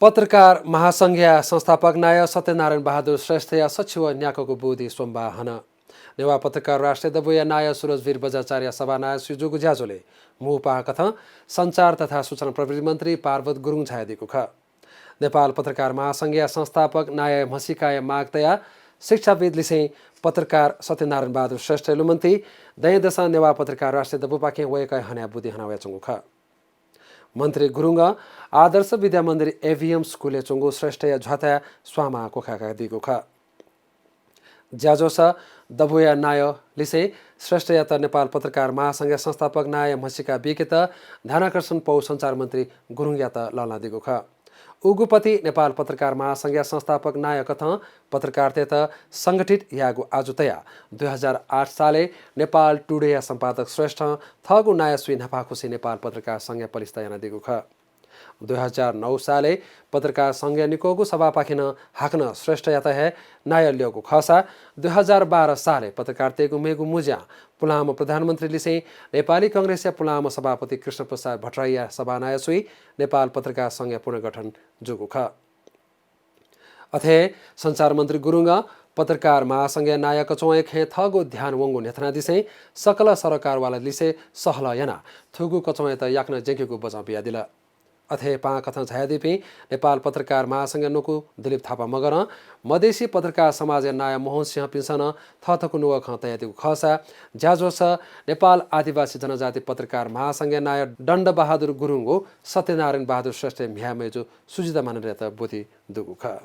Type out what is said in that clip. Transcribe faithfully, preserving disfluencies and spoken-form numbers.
पत्रकार महासंघया संस्थापक नायः सत्यनारायण बहादुर श्रेष्ठया सछिव न्याक्वःगु बुदिं सोमबाः हन। नेवाः पत्रकार राष्ट्रिय दबूया नायः सुरजवीर बज्राचार्य सभानायःसुइ जूगु ज्याझ्वलय् मू पाहां कथं सञ्चार तथा सूचना प्रविधि मन्त्री पार्वत गुरुङ झायादीगु खः। नेपाल पत्रकार महासंघया संस्थापक नायः म्हसीकाया माग तयाः शिक्षाविद् लिसें पत्रकार सत्यनारायण बहादुर श्रेष्ठया लुमन्ति दँय्‌दसं नेवाः पत्रकार राष्ट्रिय दबूपाखें वय्‌कःया हनाया बुदिं हनावयाच्वंगु खः। मन्त्री गुरुङं आदर्श विद्यामन्दिर एभीएम स्कुलय् च्वंगु श्रेष्ठया झ्वाताय् स्वांमाः क्वखाय्‌कादीगु खः। ज्याझ्वलय् दबूया नायः लिसें श्रेष्ठयात नेपाल पत्रकार महासंघया संस्थापक नायः म्हसीका बीकेत ध्यानाकर्षण पौ सञ्चार मन्त्री गुरुङयात लःल्हादीगु खः। उगुपति नेपाल पत्रकार महासंघया संस्थापक नायः कथं पत्रकारतय्‌त संगठित यायेगु आजु तयाः दुई हजार आठ सालय् नेपाल टुडेया सम्पादक श्रेष्ठं थःगु नायःसुइ न्हापांखुसिं नेपाल पत्रकार संघया पलिस्था यानादीगु खः। दुई हजार नौ सालय् पत्रकार संघया निक्वःगु सभापाखें नं हाकनं श्रेष्ठयात हे नायः ल्यःगु खःसा दुई हजार बाह्र सालय् पत्रकारतय्‌गु मेगु मुँज्यां पुलांम्ह प्रधानमन्त्री लिसें नेपाली कांग्रेसया पुलांम्ह सभापति कृष्णप्रसाद भट्टराईया सभानायःसुइ नेपाल पत्रकार संघया पुनर्गठन जूगु खः। अथे हे सञ्चार मन्त्री गुरुङं पत्रकार महासंघया नायः कचवँया खँय् थःगु ध्यान वंगु न्ह्यथनादिसें सकल सरोकारवाला लिसे सहलह यानाः थुगु कचवँयात याकनं ज्यंकेगु बचं बियादिल। अथे हे पाहां कथं झायादीपिं नेपाल पत्रकार महासंघया न्वकू दिलीप थापा मगरं मधेसी पत्रकार समाजया नायः मोहन सिंहपिन्सं नं थःथःगु नुगः खँ तयादीगु खःसा ज्याझ्वलय् नेपाल आदिवासी जनजाति पत्रकार महासंघया नायः दण्डबहादुर गुरुङगु सत्यनारायण बहादुर श्रेष्ठया म्ह्याय् मय्जु सुजिता मानन्धरयात बुदिं दुगु खः।